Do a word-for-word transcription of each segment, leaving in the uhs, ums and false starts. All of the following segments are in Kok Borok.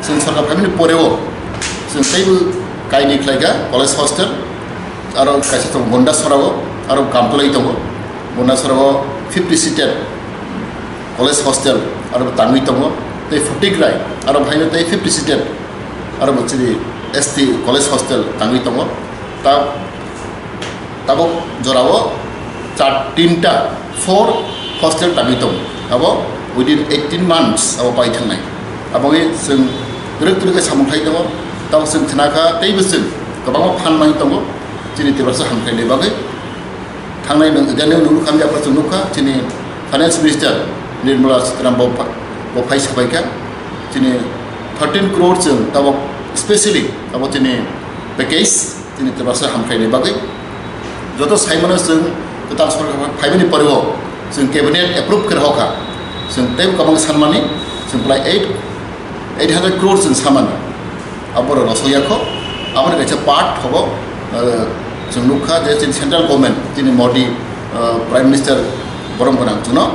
Chwng sorkar phaimani poreo chwng teibo kainwi khlaikha college hostel, aro kaisa tongo Gondasora o, aro Kamtolai tongo. Gondasora o fifty seated college hostel aro tangwi tongo, tei Photograi aro phaino tei fifty seated aro bo chini S T college hostel tangwi tongo. Ta Tabuk jorao char tinta four hostel tangwi tongo. Abo within eighteen months abo pai thangnai. Aboni chwng twrwk twrwk khe samung khai tongo. Tabuk chwng khna kha teibo chwng kwbangma phan manwi tongo chini Tiprasa hamkrai ni bagwi. Thangnai nwng jani nunu khamya chwng nukha chini Finance Minister Nirmala Sitharaman bo pha-, bo phai sabaikha chini thirteen crore chwng tabuk specially abo chini package. Chini Tiprasa hamkrai ni bagwi joto saimano chwng kwtal sorkar phaimani poreo chwng cabinet approve khe rwkha. Chwng tei kwbang sanmani chwng prai eight, eight hundred crore chwng samani. Aboro rosok yakho, aboni kaisa part hobo, eh, chwng nukha je chini central government, chini Modi, eh, Prime Minister borom gwnang chwngno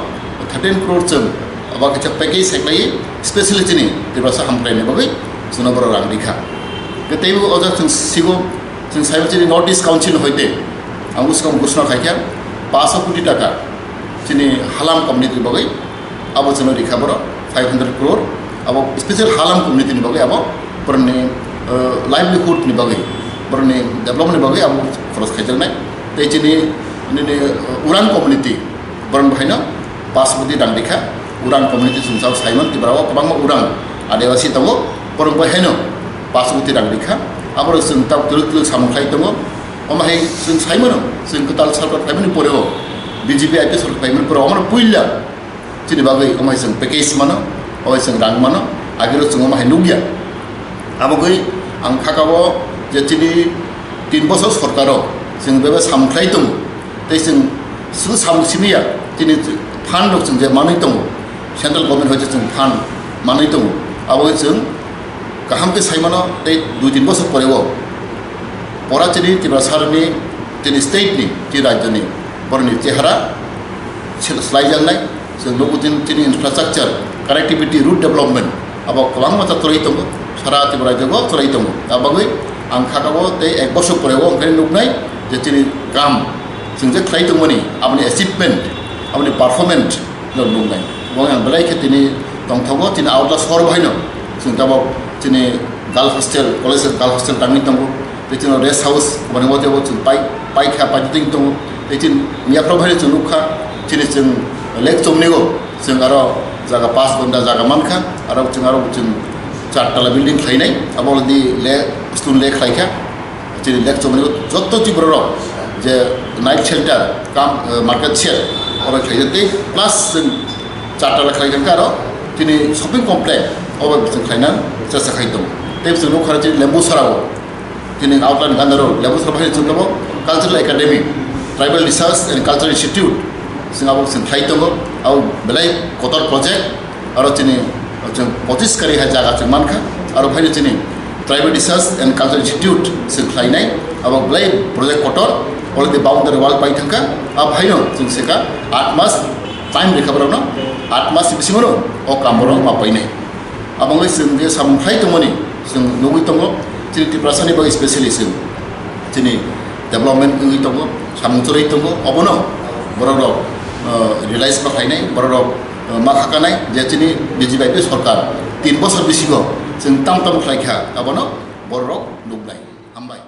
thirteen crore chwng abo kaisa package seklai specially chini Tiprasa hamkrai ni bagwi chwngno boro rang rikha. Tei teibo o jaga chwng sigo Chwng saibo chini North East Council ni hoite ang bwskang ghosna khaikha paanch koti taka chini Halam community ni bagwi abo chwngno rikha borok five hundred crore abo special Halam community ni bagwi abo borokni, uh, livelihood ni bagwi borokni development ni bagwi abo khoros khaijaknai tei chini nini, uh, Urang community Borok bahaino paanch koti rang rikha, Urang community chwng sao Simon Tipra o kwbangma Urang Adivasi tongo, borok bahaino paanch koti rang rikha, aborok chwng tabuk twrwk twrwk samung khlai tongo, omo hai chwng saimano, chwng kwtal sarkar phaimani poreo, B J P I P sarkar phaimani poreo, omo puila chini bagwi omo hai chwng package mano, omo hai chwng rang mano, agiro chwng omo hai nukya. Abogwi ang khakao je chini tin bosor sorkaro chwng bebe samung khlai tongo. Tei chwng su samung simi ya, chini fund rok chwng je manwi tongo, central government hoite chwng fund manwi tongo, abo chwng kaham khe sai mano, tei dui tin bosor pore o pora chini Tiprasa ni, chini state ni, chini rajyo ni, boroni chehara sel-, slaijaknai, chwng nugo chini, chini infrastructure, connectivity, road development, abo kwbangma ta chwrai tongo, sara Tripura rajyo bo chwrai tongo. Abagwi ang khakao tei ek bosor pore o hwnkhe nuknai je chini kam chwng je khlai tongmani, aboni achievement, aboni performance no nuknai. Bo ang belai khe tini tongthogo, chini Agartala sohor bahaino chwng tabok chini girl hostel, college girl hostel tangwi tongo, tei chini rest house, boni motebo chwng pai, paikha, paitwtwng tongo, tei chini miyaphoro bahaino chwng nukha, chini chwng Lake Chomnigo. Chwng aro jaga paanch ghonta jaga mankha, aro chwng aro chwng char tala building khlainai, abo already le-, stone lake khlaikha. Chini Lake Chomnigo jotto Tripura rok je night shelter, kam, eh, market shed, oro khlaijak tei plus chwng char tala khlaijak kha aro chini shopping complex obo chwng khlaina chesta khai tongo. Tei chwng nukha chini Lembusara o, Tini outline ganda rok, level sor bahai chwng tongo, Cultural Academy, Tribal Research and Cultural Institute, chwng abo chwng khlai tongo, abo belai kotor project, aro chini chwng pochis kari hai jaga chwng mankha, aro bhaino chini Tribal Research and Cultural Institute chwng khlainai, abo belai project kotor, already boundary wall pai thangkha, abo bhaino chwng seka aat mas time rikha borokno, aat mas bisingo no o kam borok ma painai. Aboni chwng je samung khlai tongmani chwng nugwi tongo, chini Tiprasani bagwi specially chwng chini development wngwi tongo, samung chorwi tongo, obono borok rok, uh, realize ma khlainai, borok rok, uh, ma khakanai je chini B J P I P sorkar tin bosor bisingo chwng tam tam khlai kha, abono borok rok nuknai. Hambai.